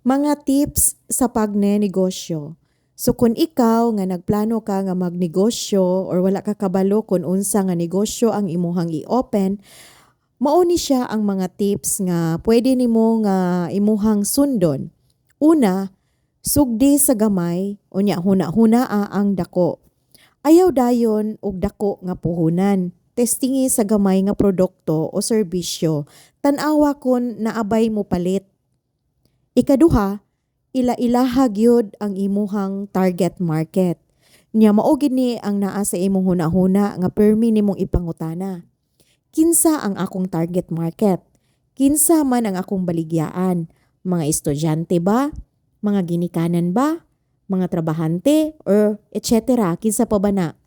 Mga tips sa pagnenegosyo. So kung ikaw nga nagplano ka nga magnegosyo or wala ka kabalo kung unsa nga negosyo ang imuhang i-open, mao ni siya ang mga tips nga pwede nimo nga imuhang sundon. Una, sugdi sa gamay, unya huna-hunaa ang dako. Ayaw dayon og dako nga puhunan. Testingi sa gamay nga produkto o serbisyo. Tan-awa kon naabay mo palit. Ikaduha, ila-ilaha gyud ang imuhang target market. Nya mao gid ni ang naa sa imong hunahuna nga permi nimong ipangutana. Kinsa ang akong target market? Kinsa man ang akong baligyaan? Mga estudyante ba? Mga ginikanan ba? Mga trabahante? Or etc. Kinsa pa ba na?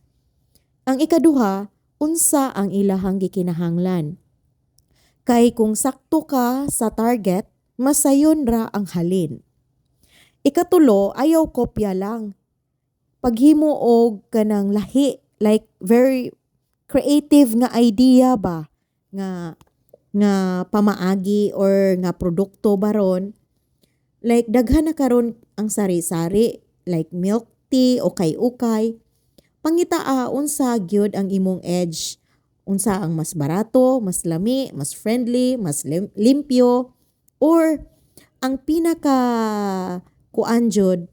Ang ikaduha, unsa ang ilahang gikinahanglan? Kay kung sakto ka sa target, masayon ra ang halin. Ikatulo, ayaw kopya lang. Paghimo og kanang lahi, like very creative nga idea ba nga nga pamaagi or nga produkto baron. Like daghan na karon ang sari-sari, like milk tea, ukay-ukay. Pangitaa unsa gyud ang imong edge. Unsa ang mas barato, mas lami, mas friendly, mas limpyo, or ang pinaka kuan jud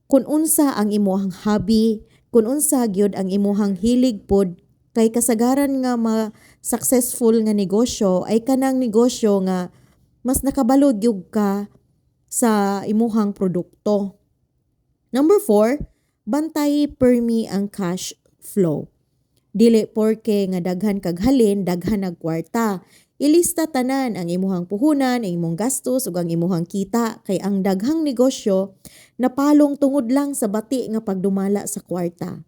kung unsa ang imuhang hobby, kung unsa gyud ang imuhang hilig pod, kay kasagaran nga ma successful nga negosyo ay kanang negosyo nga mas nakabalo gyud ka sa imuhang produkto. Number 4, bantay permi ang cash flow. Dili porke nga daghan kag halin, daghan nag kwarta. Ilista tanan ang imuhang puhunan, ang imong gastos ug ang imuhang kita, kay ang daghang negosyo napalong tungod lang sa bati nga pagdumala sa kwarta.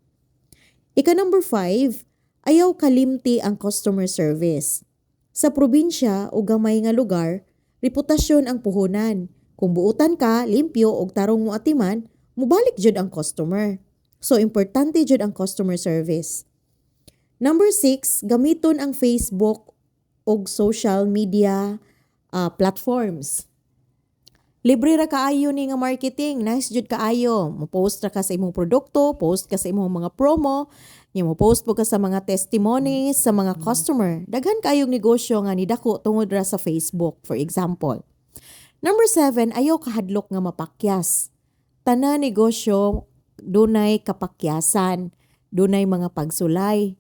Ika number 5, ayaw kalimti ang customer service. Sa probinsya o gamay nga lugar, reputasyon ang puhunan. Kung buutan ka, limpyo og tarong mo atiman, mubalik jud ang customer. So importante jud ang customer service. Number 6, gamiton ang Facebook og social media platforms. Libre ra kaayo ni nga marketing, nice jud kaayo. Mo-post ra ka sa imong produkto, post ka sa imong mga promo, nya mo-post po ka sa mga testimonies sa mga customer. Daghan kaayong negosyo nga nidako tungod ra sa Facebook, for example. Number 7, ayaw kahadlok nga mapakyas. Tanan negosyo dunay kapakyasan, dunay mga pagsulay.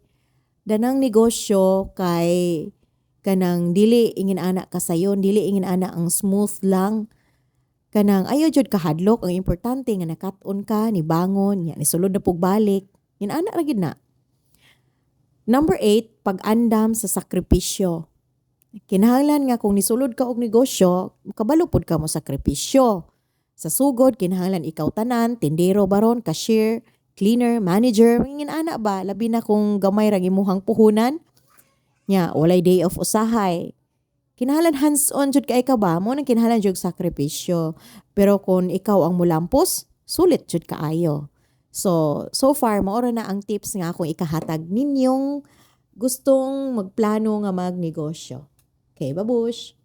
Danang negosyo kay kanang dili ingin ana kasayon, dili ingin ana ang smooth lang. Kanang ayaw jud kahadlok, ang importante nga nakat-on ka, ni bangon, nya nisulod na pug balik. Ingin ana ra gid na. Number 8, pag-andam sa sakripisyo. Kinahanglan nga kung nisulod ka og negosyo, kabalo pud ka mo sakripisyo. Sa sugod, kinahanglan ikaw tanan, tindero baron, cashier, cleaner, manager, ingin ana ba, labi na kung gamay ra imuhang puhunan. Nya, walay day off usahay. Kinahanglan hands-on jud kay ka ba, mo nang kinahanglan jud sakripisyo. Pero kung ikaw ang mulampos, sulit jud kaayo. So, so far mao ra na ang tips nga akong ikahatag ninyong gustong magplano nga magnegosyo. Okay, babush.